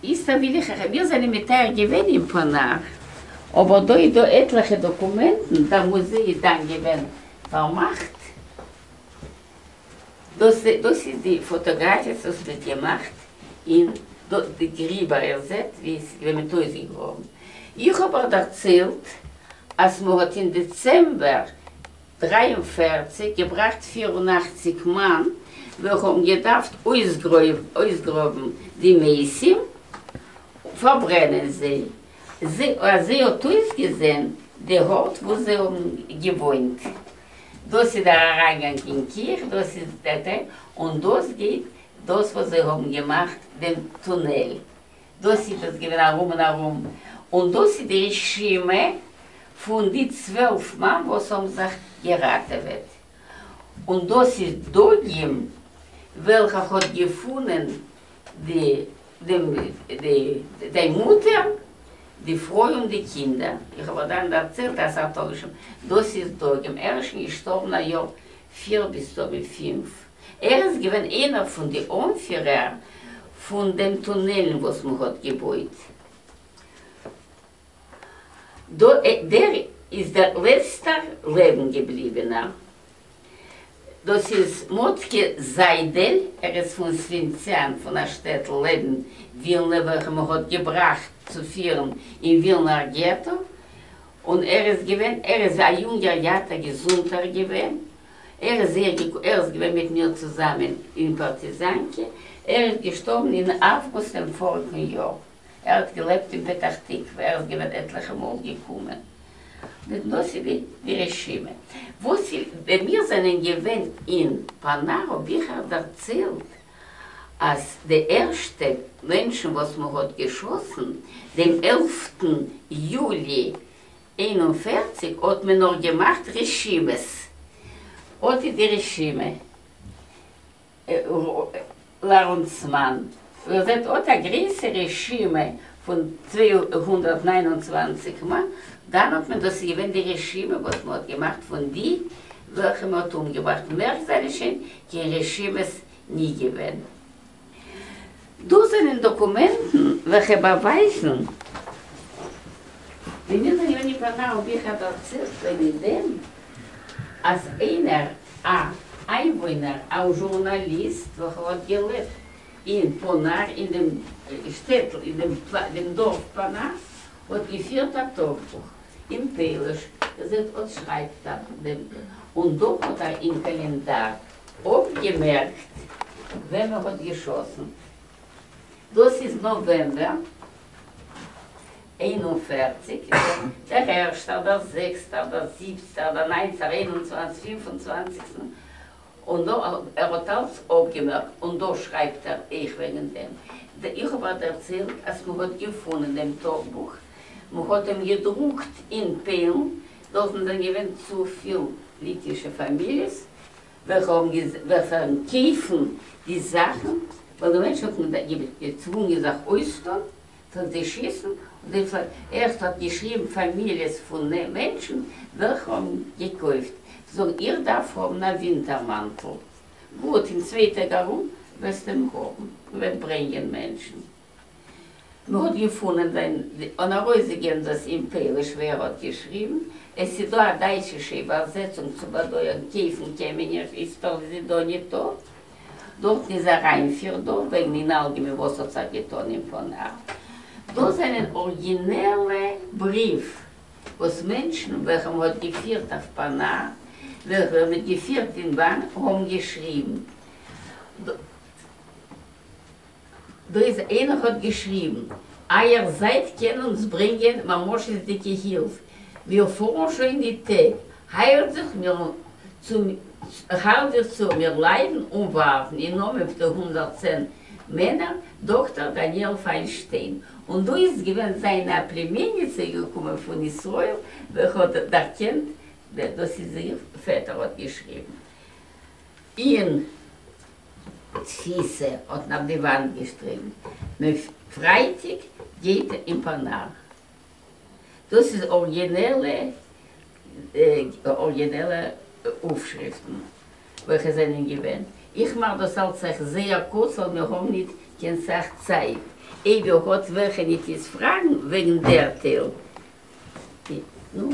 איצטער וויל איך אייך, מיר זענען מיט אייך געווען אין פאנאר, אבער דא איז דא עטליכע דאקומענטן, דער מוזיי איז דאן געווען פארמאכט, דאס דאס איז די פאטאגראפיעס וואס מ'האט געמאכט אין די גריבער, איר זעט ווי עס איז געווען מ'האט אויסגעגראבן, איך האב אייך דערציילט אז מ'האט אין דעצעמבער 43 געבראכט 84 מאן וועלכע האבן געדארפט אויסגראבן די מתים, פארברענען זיי. אזוי האט אויסגעזען די ארט וואו זיי האבן געוואוינט. דאס איז דער אריינגאנג אין קיך, דאס איז דער טייל, און דאס גייט דאס וואס זיי האבן געמאכט דעם טונעל. דאס איז דאס געווען ארום און ארום, און דאס איז די רשימה פון די 12 מאן וואס האבן זיך געראטעוועט, און דאס איז דודים וועלכער האט געפונען די דעם די די מוטער, די פרוי און די קינדער, איך האב דאן דערציילט אז ער האט אפגעשריבן, דאס איז דודים, ער איז שוין געשטארבן א יאר פיר מסתמא פינף. ער איז געווען איינער פון די אנפירער פון דעם טונעלן וואס מען האט געבויט. דער איז דער לעצטער לעבן געבליבענער. דאס איז מאטקע זיידעל, ער איז פון סווינציאן, פון א שטעטל לעבן ווילנע וועלכע מען האט געבראכט צו פירן אין ווילנער געטא, און ער איז געווען, ער איז א יונגער יאט, א געזונטער געווען, ער איז זייער געקו ער איז געווען מיט מיר צוזאמען אין פארטיזאנקע, ער איז געשטארבן אין אווגוסט דעם פאריגן יאר, ער האט געלעבט אין פתח תקווה, ער איז געווען עטליכע מאל געקומען, דאס איז די רשימה. וואס ווען מיר זענען געווען אין פאנאר האב איך אייך דערציילט אז די ערשטע מענטשן וואס מען האט געשאסן דעם עלפטן יולי 41 האט מען נאך געמאכט רשימות, אט איז די רשימה, לארענצמאן, איר זעט אט א גרויסע רשימה פון 229 מאן, דאן האט מען, דאס איז געווען די רשימה וואס מען האט געמאכט פון די וועלכע מען האט אומגעבראכט, מער זענען שוין קיין רשימות ניט געווען. דא זענען דאקומענטן וועלכע באווייזן. ווען מיר זענען געווען אין פאנאר האב איך אייך דערציילט וועגן דעם אז איינער א איינוואוינער א זשורנאליסט וועלכער האט געלעבט אין פאנאר אין דעם שטעטל אין דעם דארף פאנאר האט געפירט א טאגבוך אין פויליש, איר זעט אט שרייבט ער דעם און דא האט ער אין קאלענדאר אפגעמערקט ווען מען האט געשאסן, דאס איז נאוועמבער 41, דער ערשטער, דער זעקסטער, דער זיבסטער, דער ניינצער, 21, פינף-און-צוואנציגסטן, און דא ער האט אלץ אפגעמערקט, און דא שרייבט ער אויך וועגן דעם. איך האב אייך דערציילט אז מען האט געפונען דעם טאגבוך, מען האט אים געדרוקט אין פוילן, דארטן זענען געווען צופיל ליטווישע פאמיליעס וועלכע האבן וועלכע קויפן די זאכן, ווייל די מענטשן האט מען געצוואונגען זיך אויסטון, פלעגט זיי שיסן, און זיי פלעגט ער האט געשריבן פאמיליעס פון מענטשן וועלכע האבן געקויפט, זאגן איך דארף האבן א ווינטער מאנטל, גוט אין צוויי טעג ארום וועסטו אים האבן, מ'וועט ברענגען מענטשן. מען האט געפונען זיין און ארויסגעגעבן דאס אין פויליש ווי ער האט געשריבן, עס איז דא א דייטשישע איבערזעצונג צו באדויערן קויפן קען מען נישט איצטער איז זי דא ניטא, דארטן איז אריינפיר דא וועגן אין אלגעמיין וואס האט זיך געטאן אין פאנאר, דאס זענען ארגינעלע בריוו וואס מענטשן וועלכע מען האט געפירט אויף פאנאר, וועלכע מען האט געפירט אין באן האבן געשריבן. דא איז איינער האט געשריבן, אייער זייט קען אונז ברענגען ממשות'דיגע הילף, מיר פארן שוין די טעג, היילט זיך מיר צו היילט זיך צו, מיר ליידן און ווארטן, אין נאמען פון די 110 מענער, דאקטער דניאל פיינשטיין, און דא איז געווען זיינע א פלימעניצע געקומען פון ישראל וועלכע האט דערקענט דאס איז איר פעטער האט געשריבן אין תפיסה האט נאך די וואנט געשטריגן מען פרייטאג גייט אין פאנאר דאס איז ארגינעלע ארגינעלע אויפשריפטן. וועלכע זענען געווען. איך מאך דאס אלץ אייך זייער קורץ, ווייל מיר האבן ניט קיין סך צייט. אויב איר האט וועלכע ניט איז פראגן וועגן דער טייל. נו.